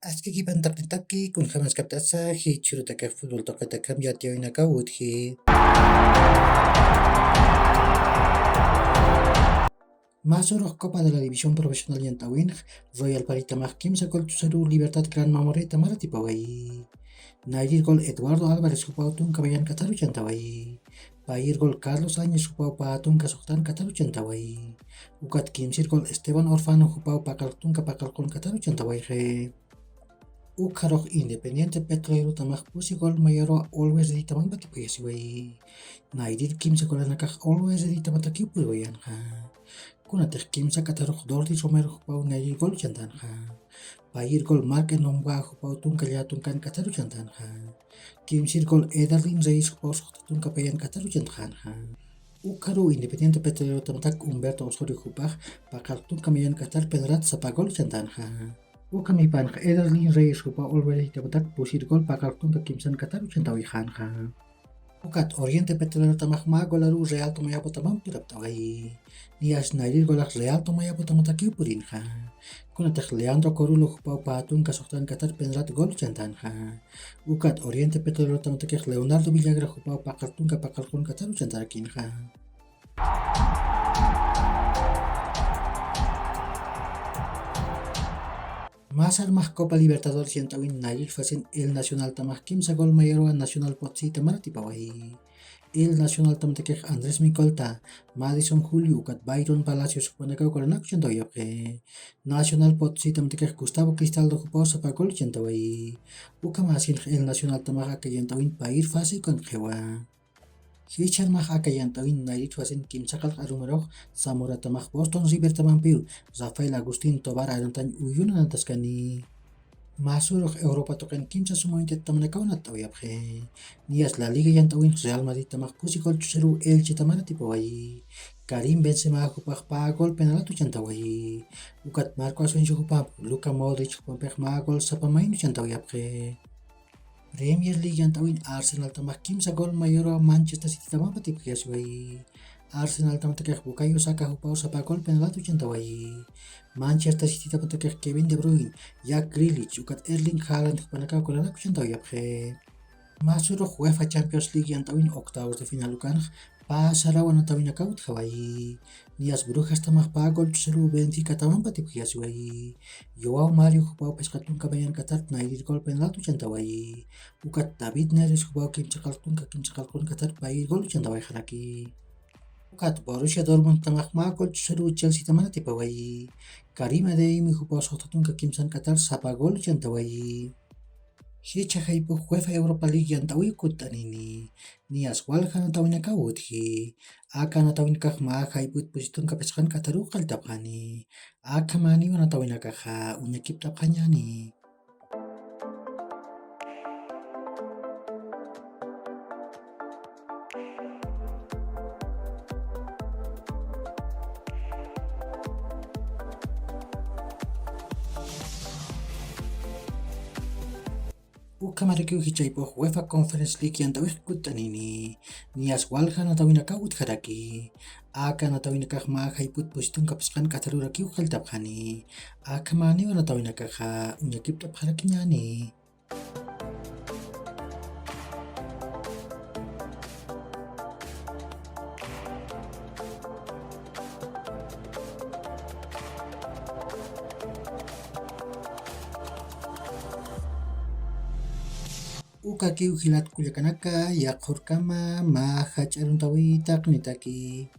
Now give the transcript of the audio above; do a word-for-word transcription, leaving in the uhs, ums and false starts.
Askakipantaqnitaki, kunjamaskaptasa jichhürutakax fútbol tuqitakamp yatiyäwinakaw utji. Mä surux Copa de la División Profesional yant'äwinx, Royal Paritamax kimsa gol ch'usaruw Libertad Gran Mamoreta maratipawayi. Nayrir gol Eduardo Álvarez jupaw tunka mayankataru chantawayi. Payir gol Carlos Áñez jupaw pä tunka suxtankataru chantawayi. Ukat kimsir gol Esteban Orfano jupaw paqallq tunka paqallqunkataru chantawayxi. Ukxarux Independiente Petrolero tamax pusi gol mayaruwa Always Ready tamampa tipuyasiwayi. Nayrir kimsa golanakax Always Ready tamatakiw puriwayanxa. Kunatix kimsa k'atharux Dordi Romero jupaw nayrir gol chantanxa. Payir gol Marc Enomba jupaw tunka llätunkan k'atharu chantanxa. Kimsir gol Ederlin Reyes jupaw suxta tunka payan k'atharu chantxänxa. Ukxaruw Independiente Petrolero tamatak Humberto Osorio jupax paqallq tunka mayan k'athar penaltat sapa gol chantanxa. Ukhamipanx Ederlin Reyes jupaw Always Ready tamatak pusir gol paqallq tunka kimsan k'atharu chantawayxänxa. Ukat Oriente Petrolero tamax mä golaruw Real Tomayapo tamamp turapt'awayi. Niyas nayrir golax Real Tomayapo tamatakiw purinxa. Kunatix Leandro Corulo jupaw pä tunka suxtan k'athar penaltat gol chantanxa. Ukat Oriente Petrolero tamatakix Leonardo Villagra jupaw paqallq tunka paqallqun k'atharu chantarakinxa. Mä sarmax Copa Libertadores yant'äwin nayrir fasen El Nacional tamax kimsa gol mayaruwa Nacional Potosí tamaratipawayi. El Nacional tamatakix Andrés Micolta, Madison Julio ukat Byron Palacios jupanakaw golanakaw chantawayapxi. Nacional Potosí tamatakix Gustavo Cristaldo jupaw sapa gol chantawayi. Ukhamäsinx El Nacional tamax aka yant'äwin payir fase ukankxiwa. Jichhürmax aka yant'äwin nayrir fasen kimsa qallq arumarux Zamora tamax Boston River tamampiw Rafael Agustín Tobar arantañ uyuna anataskani. Mä surux Europa tuqin kimsa suma unidad tamanakaw natt'awayapxi. Niyas La Liga yant'äwinx Real Madrid tamax pusi gol ch'usaruw Elche tamaratipawayi. Karim Benzema jupax pä gol penaltat chantawayi. Ukat Marco Asensio jupamp Luka Modric jupampix mä gol sapa maynu chantawayapxi. Premier League yant'äwin Arsenal tamax kimsa gol mayaruwa Manchester City tamampa tipuyasiwayi. Arsenal tamatakix Bukayo Saka jupaw sapa gol penaltat chantawayi. Manchester City tamatakix Kevin De Bruyne, Jack Grealish ukat Erling Haaland jupanakaw golanakaw chantawayapxi. Mä surux UEFA Champions League yant'äwin octavos de final ukanx pä saraw anatawinakaw utjawayi. Niyas Brujas tamax pä gol ch'usaruw Benfica tamampa tipuyasiwayi. Joao Mario jupaw phisqa tunka mayan k'athar nayrir gol penaltat chantawayi. Ukat David Neres jupaw kimsa qallq tunka kimsa qallqun k'athar payir gol chantawayxaraki. Ukat Borussia Dortmund tamax mä gol ch'usaruw Chelsea tamaratipawayi. Karim Adeyemi jupaw suxta tunka kimsan k'athar sapa gol chantawayi. Jichha jayp'ux UEFA Europa League yant'äwiw kutt'anini. Niyas walja anatawinakaw utji. Aka anatawinakax mä jayp'ut pusi tunka phisqan k'atharuw qalltapxani. Akhamäniw anatawinakaxa uñakipt'apxañäni. Ukhamarakiw jichhayp'ux UEFA Conference League yant'äwix kutt'anini. Niyas walja anatawinakaw utjaraki. Aka anatawinakax mä jayp'ut pusi tunka phisqan k'atharurakiw qalltapxani. Akhamäniw anatawinakaxa uñakipt'apxarakiñäni. Ukakiw jilat kullakanaka, yaqhurkama mä jach'a aruntawitaqnitaki.